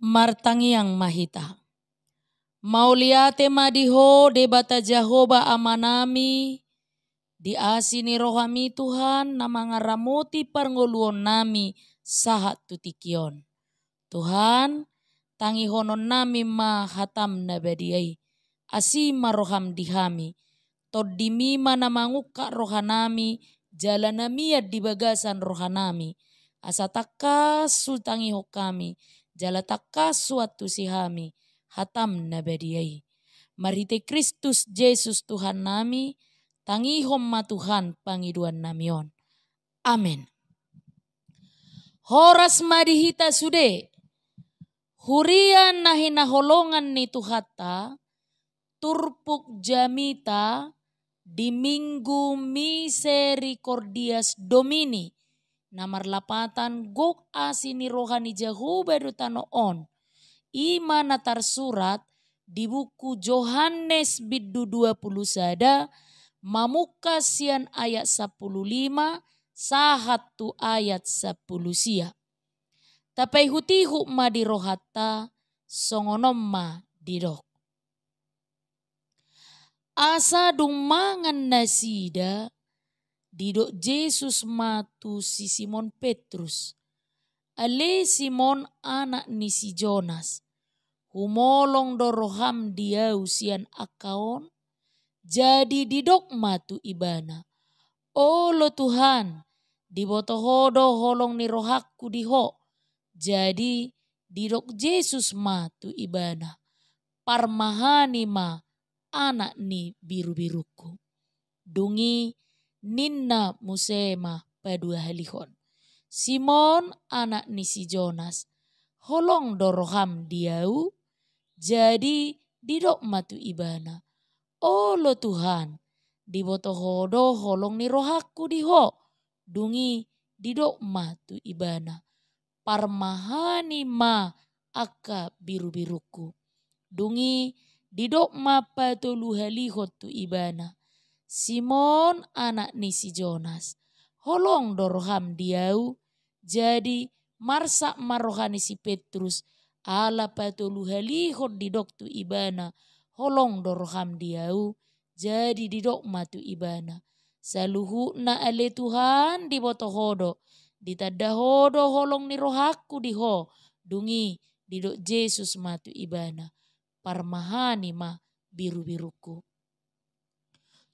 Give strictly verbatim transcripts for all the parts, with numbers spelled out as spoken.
Martangiang ma hita. Mauliate ma di Ho Debata Jahowa Amanami, di asi ni rohami Tuhan, na mangaramoti parngoluonnami sahat tu tingki on. Tuhan, tangihononnami ma hatam na badia i. Asi ma roham di hami. Tondimi ma na mangungkap rohanami, jala na mian di bagasan rohanami. Asa tangkas hutangihon hami, jala tangkas huantusi hami hatam na badia i. Marhite Kristus Jesus Tuhannami, tangihon ma Tuhan pangidoannami on. Amen. Horas ma di hita sude, huria na hinaholongan ni Tuhanta, turpuk jamita di Minggu Misericordias Domini, na marlapatan gok asi ni roha ni Jahowa do tano on. I ma na tarsurat di buku Johannes bindu dua pulu sada, mamungka sian ayat sampulu lima sahat tu ayat sampulu sia. Tapaihutihut ma di rohanta, songon on ma didok. Asa dung mangan nasida, didok Jesus ma tu si Simon Petrus: Ale Simon, anak ni si Jonas, humolong do roham di Ahu sian angka on? Jadi didok ma tu ibana: Olo Tuhan, diboto Ho do holong ni rohangku di Ho. Jadi didok Jesus ma tu ibana: Parmahani ma, anak ni birubirungku. Dung i ninna muse ma paduahalihon: Simon, anak ni si Jonas, holong do roham di Ahu? Jadi didok ma tu ibana: Olo Tuhan, diboto Ho do holong ni rohangku di Ho. Dung i didok ma tu ibana: Parmahani ma angka birubirungku. Dung i didok ma patoluhalihon tu ibana: Simon, anak ni si Jonas, holong do roham di Ahu? Jadi marsak ma roha ni si Petrus, ala patoluhalihon didok tu ibana: Holong do roham di Ahu? Jadi didok ma tu ibana: Saluhutna ale Tuhan, diboto Ho do, ditanda Ho do holong ni rohangku di Ho. Dung i didok Jesus ma tu ibana: Parmahani ma birubirungku.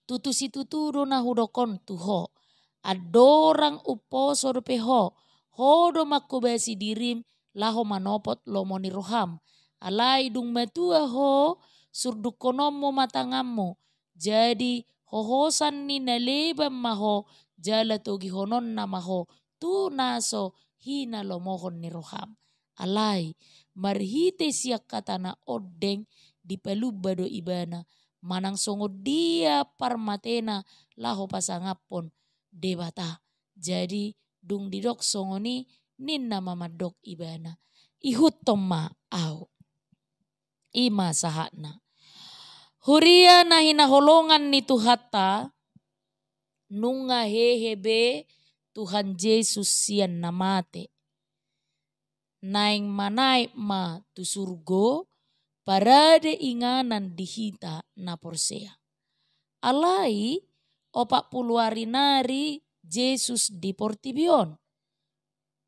Tutu situtu do na hudok on tu ho: Andorang umposo dope ho, ho do manghobasi dirim laho manopot lomo ni roham. Alai dung matua ho, surdukkononmu ma tanganmu, jadi hohosan ni na leban ma ho, jala togihononna ma ho tu na so hinalomohon ni roham. Alai marhite sian hata na ondeng dipalumba do ibana, manang songon dia parmatena laho pasangaphon Debata. Jadi dung didok songon i, ninna ma mandok ibana: Ihuthon ma ahu. I ma sahatna. Huria na hinaholongan ni Tuhanta, nunga hehe be Tuhan Jesus sian na mate. Naeng manaek ma tu surgo, parade inganan di hita na porsea. Alai opat pulu ari nari Jesus di portibi on.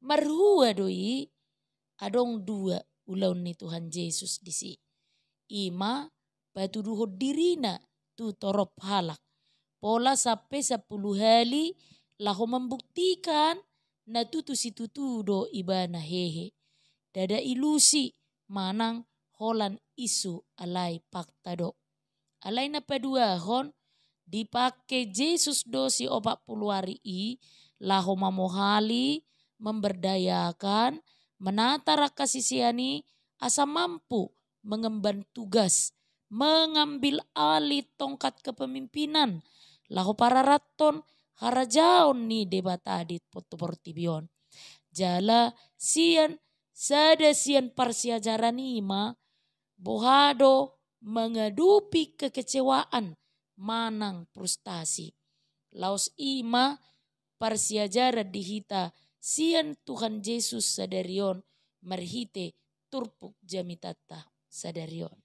Marhua do i? Adong dua ulaon ni Tuhan Jesus disi. I ma patuduhon dirina tu torop halak, pola sampe sampulu hali, laho mambuktikan na tutu situtu do ibana hehe. Ndada ilusi manang holan isu, alai fakta do. Alai na paduahon, dipangke Jesus do si opat pulu ari i laho mamohali, memberdayakan, menatar angka sisean i asa mampu mengemban tugas, mengambil alih tongkat kepemimpinan, laho pararathon harajaon ni Debata di por-, portibi on. Jala sian, sada sian parsiajaran i ma, boha do mengadupi kekecewaan manang frustasi. Laos i ma parsiajaran di hita sian Tuhan Jesus sadari on marhite turpuk jamitanta sadari on.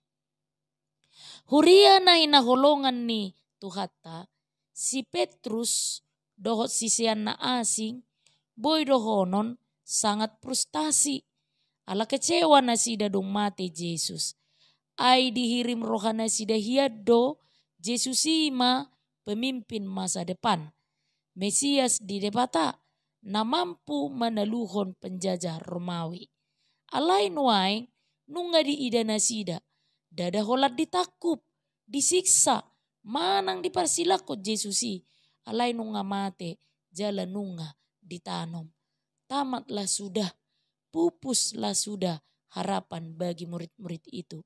Huria na hinaholongan ni Tuhanta, si Petrus dohot sisean na asing boi dohonon sangat frustasi ala kecewa nasida dung mate Jesus. Ai dihirim rohanasida hian do Jesus i ma pemimpin masa depan, Mesias di Debata, na mampu manaluhon penjajah Romawi. Alai nuaeng nunga diida nasida, ndada holan ditangkup, disiksa, manang diparsilangkon Jesus i, alai nunga mate jala nunga ditanom. Tamatlah sudah, pupuslah sudah harapan bagi murid-murid itu.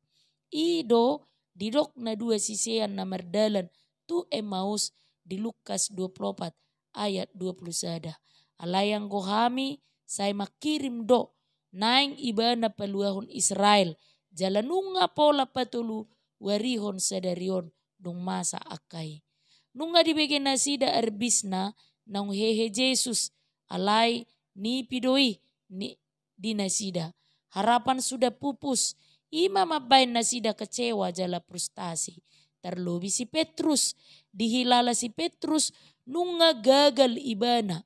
I do didok na dua sisean na mardalan tu Emmaus di Lukas dua puluh opat ayat dua puluh sada. Alai anggo hami sai mangkirim do, naeng Ibana paluahon Israel, jala nunga pola patoluarihon sadari on dung masa angka i. Nunga dibege nasida arbisna naung hehe Jesus, alai nipi do i ni, di nasida. Harapan sudah pupus, i ma mambaen nasida kecewa jala frustasi. Tarlobi si Petrus, dihilala si Petrus nunga gagal ibana.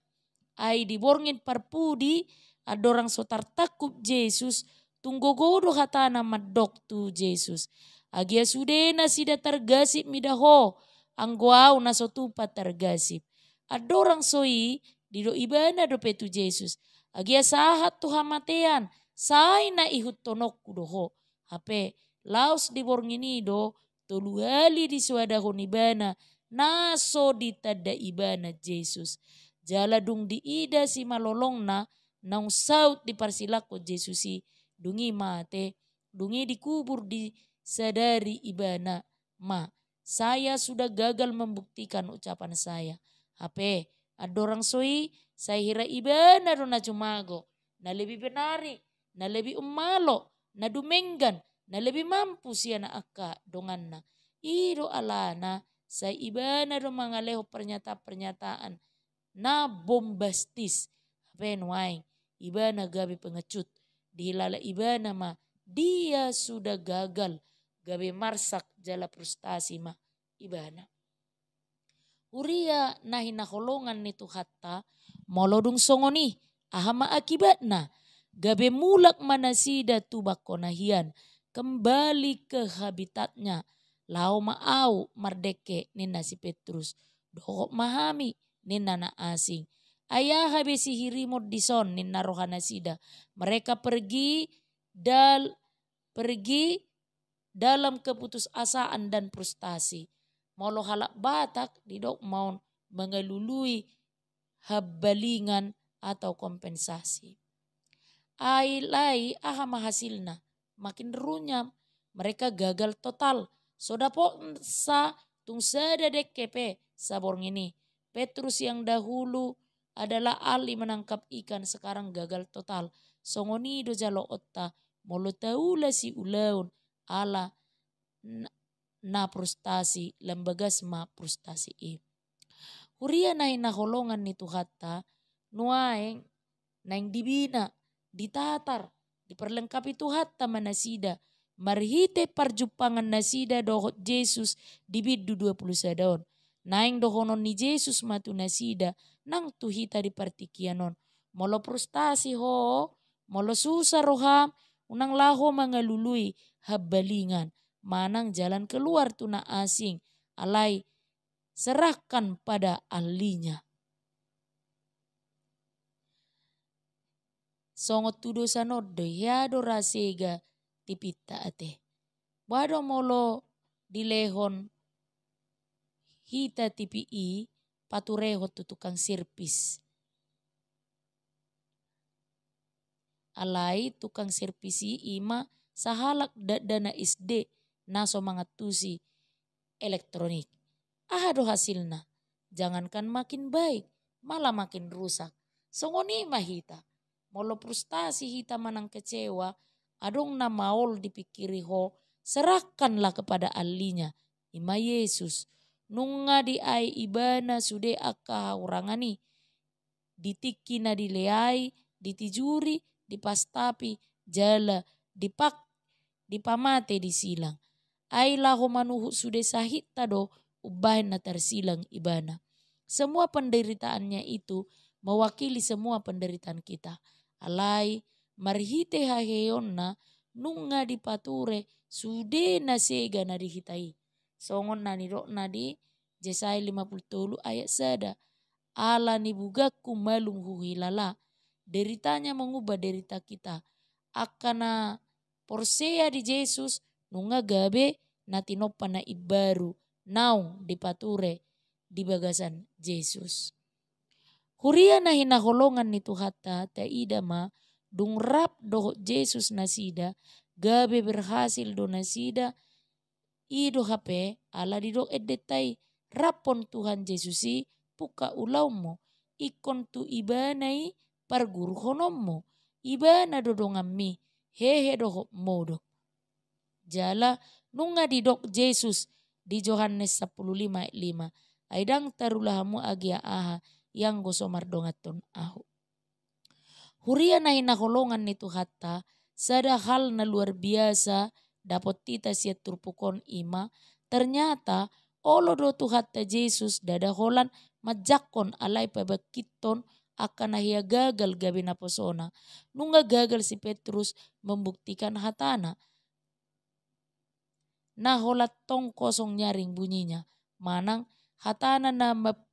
Ai di borngin parpudi, andorang so tartangkup Jesus, tung gogo do hatana mandok tu Jesus: Agia sude nasida targasip mida Ho, anggo ahu na so tupa targasip. Andorang so i, didok ibana dope tu Jesus: Agia sahat tu hamatean, sai na ihuthononku do Ho. Hape, laos di borngin i do tolu hali disoadahon ibana na so ditanda ibana Jesus. Jala dung diida simalolongna naung saut diparsilangkon Jesus i, dung i mate, dung i dikubur, disadari ibana ma: Saya sudah gagal membuktikan ucapan saya. Hape, andorang so i, sai hira ibana do na jumago, na lebih benari, na lebih ummalo, na dumenggan, na lebih mampu sian angka donganna. I do alana sai ibana do mangalehon pernyataan-pernyataan na bombastis. Hape nuaeng, ibana gabe pengecut. Dihilala ibana ma dia sudah gagal, gabe marsak jala frustasi ma ibana. Huria na hinaholongan ni Tuhanta, molo dung songon i, aha ma akibatna? Gabe mulak ma nasida tu bangkona hian, kembali ke habitatnya. Laho ma ahu mardengke, ninna si Petrus. Dohot ma hami, ninna na asing. Ai aha be sihirimon dison, ninna rohanasida. Mereka pergi dal-, pergi dalam keputusasaan dan frustasi. Molo halak Batak didok ma on mangalului hambalingan atau kompensasi. Ai alai aha ma hasilna? Makin runyam, mereka gagal total. So dapotsa tung sada dengke pe saborngin i. Petrus yang dahulu adalah ahli menangkap ikan, sekarang gagal total. Songon i do jaloonta, molo taula siulaon ala n-, na frustasi, lam bagas ma frustasi i. Huria na hinaholongan ni Tuhanta, nuaeng naeng dibina, ditatar, diperlengkapi Tuhanta ma nasida, marhite parjumpangan nasida dohot Jesus di bindu dua puluh sada on. Naeng dohonon ni Jesus ma tu nasida, nang tu hita di partingkian on: Molo frustasi ho, molo susah roham, unang laho mangalului hambalingan manang jalan keluar tu na asing, alai serahkan pada ahlinya. Songon tudosan on do i, hea do ra sega tipinta ate. Boha do molo dilehon hita tipi i paturehon tu tukang servis? Alai tukang servis i ima sahalak dakdanak S D na so mangantusi elektronik. Aha do hasilna? Jangankan makin baik, malah makin rusak. Songon i ma hita. Molo frustasi hita manang kecewa, adong na maol dipingkiri ho, serahkanlah kepada ahlinya. Ima Jesus. Nunga diae ibana sude angka hahurangan i. Di tingki na dileai, ditijuri, dipastapi, jala dipak-, dipamate di silang. Ai laho manuhuk sude sahitta do umbahen na tarsilang ibana. Semua penderitaannya itu mewakili semua penderitaan kita. Alai marhite haheheonna nunga dipature sude na sega na di hita i. Songon na nidokna di Jesaya lima pulu tolu ayat sada. Ala ni bugangku malum huhilala. Deritanya mengubah derita kita. Angka na porsea di Jesus nunga gabe na tinompa na imbaru naung dipature di bagasan Jesus. Huria na hinaholongan ni Tuhanta, taida ma, dung rap dohot Jesus nasida, gabe berhasil do nasida. I do hape ala didok endenta i, raphon Tuhan Jesus i pungka ulaonmu, ingkon tu ibana i parguruhononmu, ibana do donganmi, hehe dohot modom. Jala nunga didok Jesus di Johannes sampulu lima ayat lima, ai ndang tarula hamu agia aha, ianggo so mardonganhon ahu. Huria na hinaholongan ni Tuhanta, sada hal na luar biasa dapot hita sian turpuk on i ma, ternyata olo do Tuhanta Jesus ndada holan manjangkon alai pabangkithon angka na hea gagal gabe naposona. Nunga gagal si Petrus membuktikan hatana. Na holan tong kosong nyaring bunyinya, manang hatana na map-,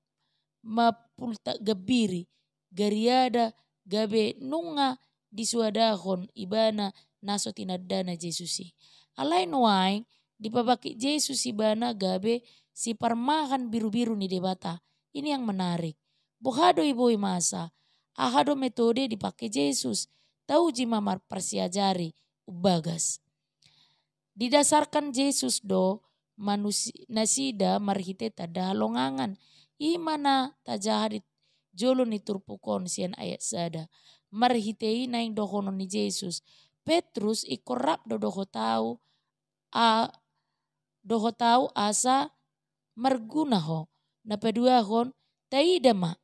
mapultak gambiri, gariada gabe nunga disoadahon ibana na so tinandana Jesus i. Alai nuaeng dipabangkit Jesus ibana gabe siparmahan birubiru ni Debata. Ini yang menarik. Boha do i boi masa? Aha do metode dipake Jesus? Tauji ma marparsiajari umbagas. Didasarkan Jesus do manusi-, nasida marhite tanda halongangan. I ma na tajaha di jolo ni turpuk on sian ayat sada. Marhite i naeng dohonon ni Jesus, Petrus, ingkon rap do dohot ahu, a, dohot ahu asa marguna ho. Na paduahon, taida ma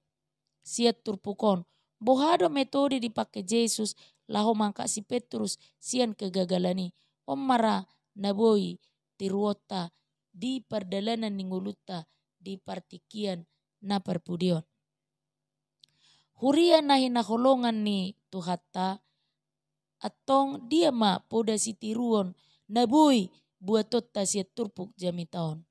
sian turpuk on, boha do metode dipake Jesus laho mangangkat si Petrus sian kegagalan i. On ma ra na boi tiruonta di pardalanan ni ngolunta di partingkian na parpudi on. Huria na hinaholongan ni Tuhanta, antong dia ma poda sitiruon na boi buatonta sian turpuk jamita on?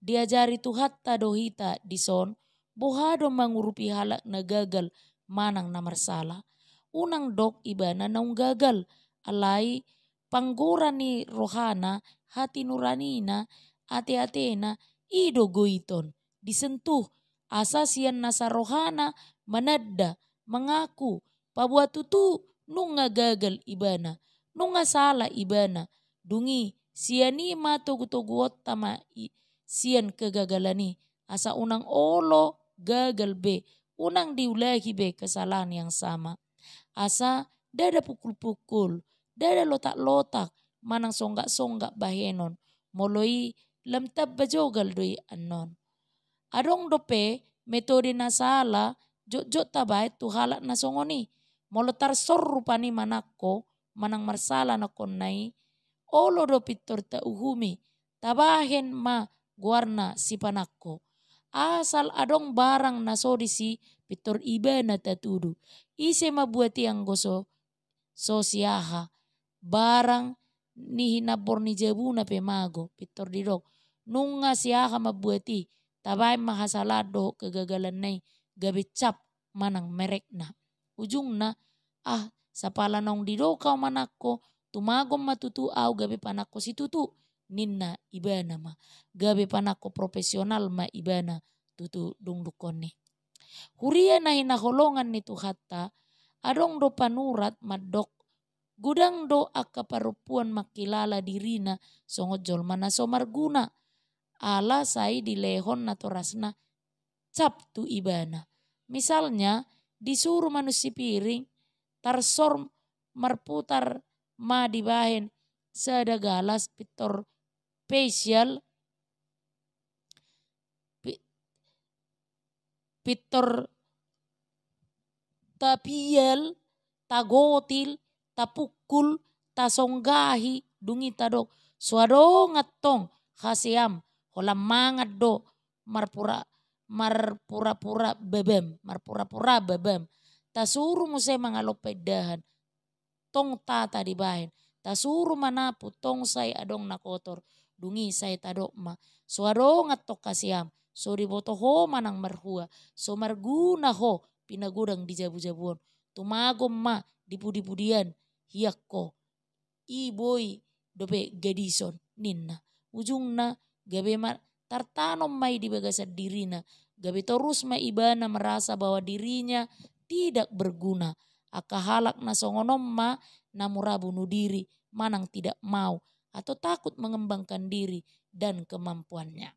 Diajari Tuhanta do hita dison, boha do mangurupi halak na gagal manang na marsala. Unang dok ibana naung gagal, alai panggora ni rohana, hati nuranina, ateatena, i do goiton, disentuh, asa sian nasa rohana mananda, mangaku, paboa tutu nunga gagal ibana, nunga sala ibana, dung i sian i ma togutoguonta ma i sian kegagalan i, asa unang olo gagal be, unang diulahi be kesalahan yang sama. Asa ndada pukul-pukul, ndada lotak-lotak, manang songgak-songgak bahenon, molo i lam tamba jogal do i annon. Adong dope metode na sala, jotjot tabaen tu halak na songon i. Molo tarsor rupani manangko, manang marsala nangkon na i, olo do pintor tauhumi, tabahen ma goarna si panangko. Asal adong barang na so disi pintor ibana tatudu. Ise ma buat i anggo so, so si aha? Barang ni hinambor ni jabuna pe mago, pintor didok. Nunga si aha mambuat i, tabaen ma hasalahan dohot kegagalanna i, gabe cap manang merekna. Ujungna, ah, sapala naung didok ahu manangko, tumagon ma tutu ahu gabe panangko situtu, ninna ibana ma. Gabe panangko profesional ma ibana tutu dung dungkon i. Huria na hinaholongan ni Tuhanta, adong do panurat mandok, godang do angka parompuan mangkilala dirina songon jolma na so marguna, ala sai dilehon natorasna cap tu ibana. Misalnya, disuru manunsi piring, tarsor marputar ma dibahen sada galas pintor facial, pi-, pintor tapial, tagotil, tapukul, tasonggahi, dung i tadok, so adong antong haseam, holan mangan do marpura, marpura-pura babam, marpura-pura babam. Tasuru muse mangalompa indahan, tong tata dibahen. Tasuru manapu, tong sai adong na kotor. Dung i sai tadok ma, so adong antong haseam, so diboto ho manang marhua, so marguna ho pinagodang di jabu-jabu on. Tumagon ma di pudi-pudian hian ho, i boi dope gadison, ninna. Ujungna, gabe ma tartanom ma i di bagasan dirina, gabe torus ma ibana merasa bahwa dirinya tidak berguna. Angka halak na songon on ma na mura bunuh diri, manang tidak mau atau takut mengembangkan diri dan kemampuannya.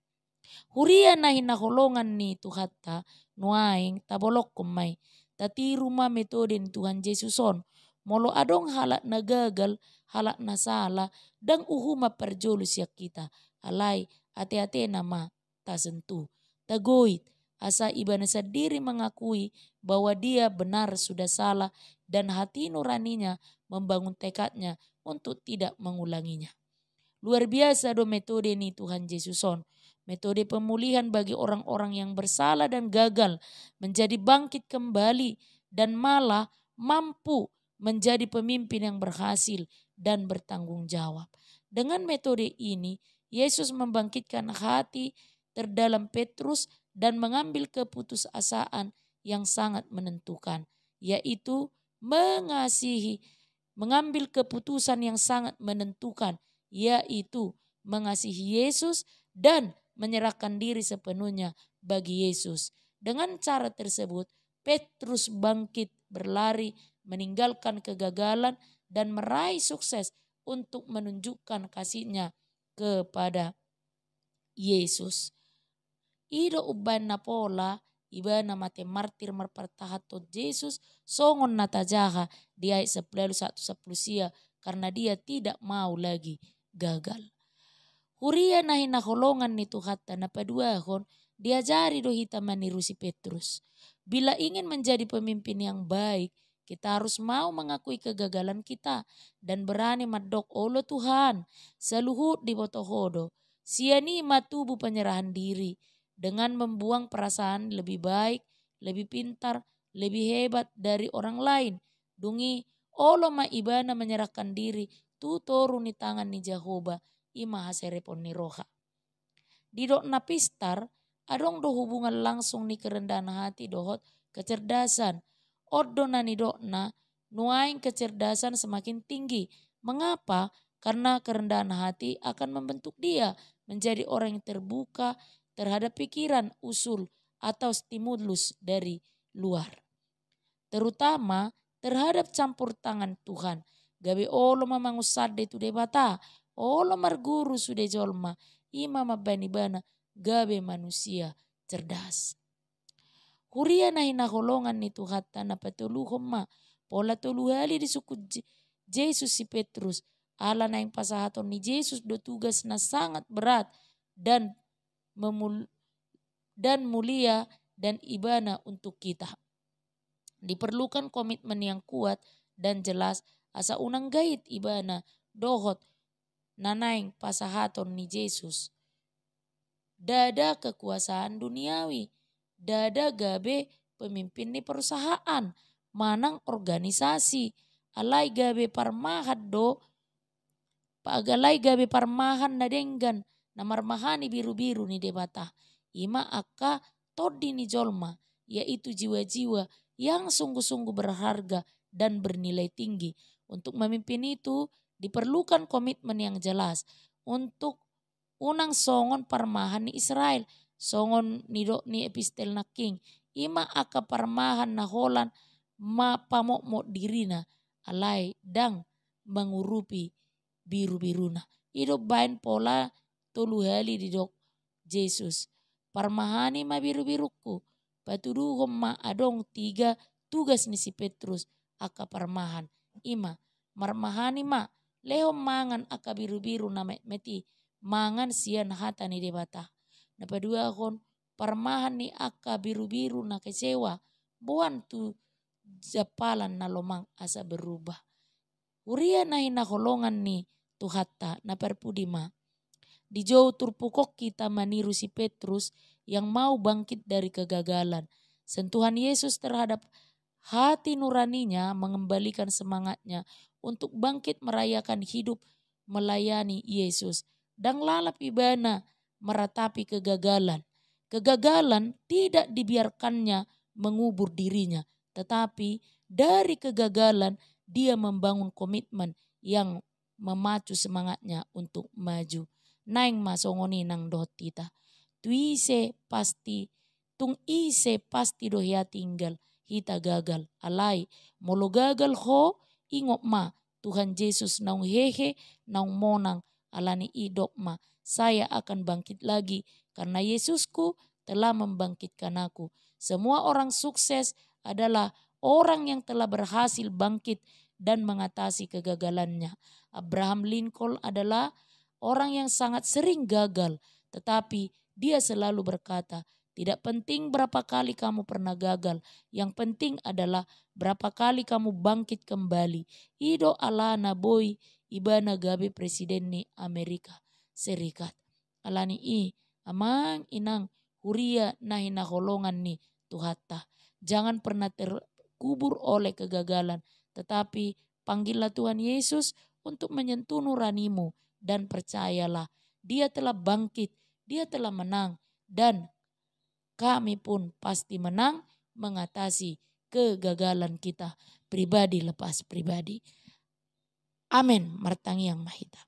Huria na hinaholongan ni Tuhanta, nuaeng tabolongkon ma i. Tatiru ma metode ni Tuhan Jesus on. Molo adong halak na gagal, halak na sala, ndang uhuman parjolo sian hita. Alai, ate-atena ma tasentuh, tagoit, asa ibana sandiri mengakui bahwa dia benar sudah salah dan hati nuraninya membangun tekadnya untuk tidak mengulanginya. Luar biasa do metode ni Tuhan Jesus on. Metode pemulihan bagi orang-orang yang bersalah dan gagal menjadi bangkit kembali dan malah mampu menjadi pemimpin yang berhasil dan bertanggung jawab. Dengan metode ini, Yesus membangkitkan hati terdalam Petrus dan mengambil keputusasaan yang sangat menentukan, yaitu mengasihi, mengambil keputusan yang sangat menentukan, yaitu mengasihi Yesus dan menyerahkan diri sepenuhnya bagi Yesus. Dengan cara tersebut, Petrus bangkit, berlari, meninggalkan kegagalan, dan meraih sukses untuk menunjukkan kasihnya kepada Yesus. I do umbahen na pola, ibana mate martir marpartahanhon Jesus, songon na tajaha di ayat sampulu ualu sahat tu sampulu sia, karena dia tidak mau lagi gagal. Huria na hinaholongan ni Tuhanta, na paduahon, diajari do hita maniru si Petrus. Bila ingin menjadi pemimpin yang baik, kita harus mau mengakui kegagalan kita dan berani mandok, "Olo Tuhan, saluhut diboto Ho do." Sian i ma tubu penyerahan diri, dengan membuang perasaan lebih baik, lebih pintar, lebih hebat dari orang lain. Dung i, olo ma ibana menyerahkan diri tu toru ni tangan ni Jahowa, i ma haserepon ni roha. Didok na pistar, adong do hubungan langsung ni kerendahan hati dohot kecerdasan. On do na nidokna, nuaeng kecerdasan semakin tinggi. Mengapa? Karena kerendahan hati akan membentuk dia menjadi orang yang terbuka terhadap pikiran, usul, atau stimulus dari luar, terutama terhadap campur tangan Tuhan. Gabe olo ma mangunsande tu Debata, olo marguru sude jolma, i ma mambahen ibana gabe manusia cerdas. Huria na hinaholongan ni Tuhanta, na patoluhon ma, pola tolu hali disungkun Je-, Jesus si Petrus, ala naeng pasahaton ni Jesus do tugas na sangat berat dan memul-, dan mulia dan ibana untuk kita. Diperlukan komitmen yang kuat dan jelas, asa unang gait ibana dohot na naeng pasahaton ni Jesus. Ndada kekuasaan duniawi, ndada gabe pemimpin ni perusahaan manang organisasi, alai gabe parmahan do, pa-, alai gabe parmahan na denggan, na marmahani birubiru ni Debata. I ma angka tondi ni jolma, yaitu jiwa-jiwa yang sungguh-sungguh berharga dan bernilai tinggi. Untuk memimpin itu diperlukan komitmen yang jelas. Untuk unang songon parmahan ni Israel, songon nidok ni epistel nangkin, i ma angka parmahan na holan ma pamotmot dirina, alai ndang mangurupi birubiruna. I do baen pola tolu hali didok Jesus, "Parmahani ma birubirungku." Patuduhon ma adong tiga tugas ni si Petrus angka parmahan. I ma, marmahani ma, lehon mangan angka birubiru na metmet i, mangan sian hata ni Debata. Na paduahon, parmahan ni angka birubiru na kecewa, boan tu jampalan na lomang asa berubah. Huria na hinaholongan ni Tuhanta, na parpudi ma. Dijou turpuk on hita maniru si Petrus yang mau bangkit dari kegagalan. Sentuhan Yesus terhadap hati nuraninya mengembalikan semangatnya untuk bangkit merayakan hidup melayani Yesus. Ndang lalap ibana meratapi kegagalan. Kegagalan tidak dibiarkannya mengubur dirinya, tetapi dari kegagalan dia membangun komitmen yang memacu semangatnya untuk maju. Naeng ma songon i nang dohot hita. Tu ise pasti, tung ise pasti do hea tinggal, hita gagal. Alai, molo gagal ho, ingot ma, Tuhan Jesus naung hehe, naung monang, ala ni i dok ma, "Saya akan bangkit lagi, karena Yesusku telah membangkitkan aku." Semua orang sukses adalah orang yang telah berhasil bangkit dan mengatasi kegagalannya. Abraham Lincoln adalah orang yang sangat sering gagal, tetapi dia selalu berkata, "Tidak penting berapa kali kamu pernah gagal, yang penting adalah berapa kali kamu bangkit kembali." I do alana boi ibana gabe presiden ni Amerika Serikat. Ala ni i, amang inang, huria na hinaholongan ni Tuhanta, jangan pernah terkubur oleh kegagalan, tetapi panggillah Tuhan Yesus untuk menyentuh nuranimu, dan percayalah, Dia telah bangkit, Dia telah menang, dan kami pun pasti menang mengatasi kegagalan kita pribadi lepas pribadi. Amen. Martangiang ma hita.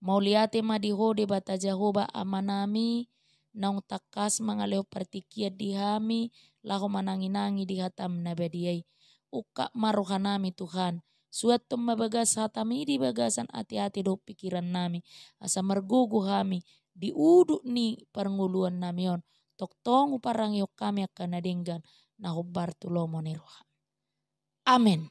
Mauliate ma di Ho Debata Jahowa Amanami, naung tangkas mangalehon partingkian di hami, laho manangi-nangi di hataM na badia i. Ungkap ma rohanami Tuhan, suanhon ma bagas hataMi di bagasan ate-ate dohot pingkirannami, asa margogo hami di udut ni parngoluonnami on, tongtong huparangehon hami angka na denggan, na hombar tu lomo ni rohaM. Amen.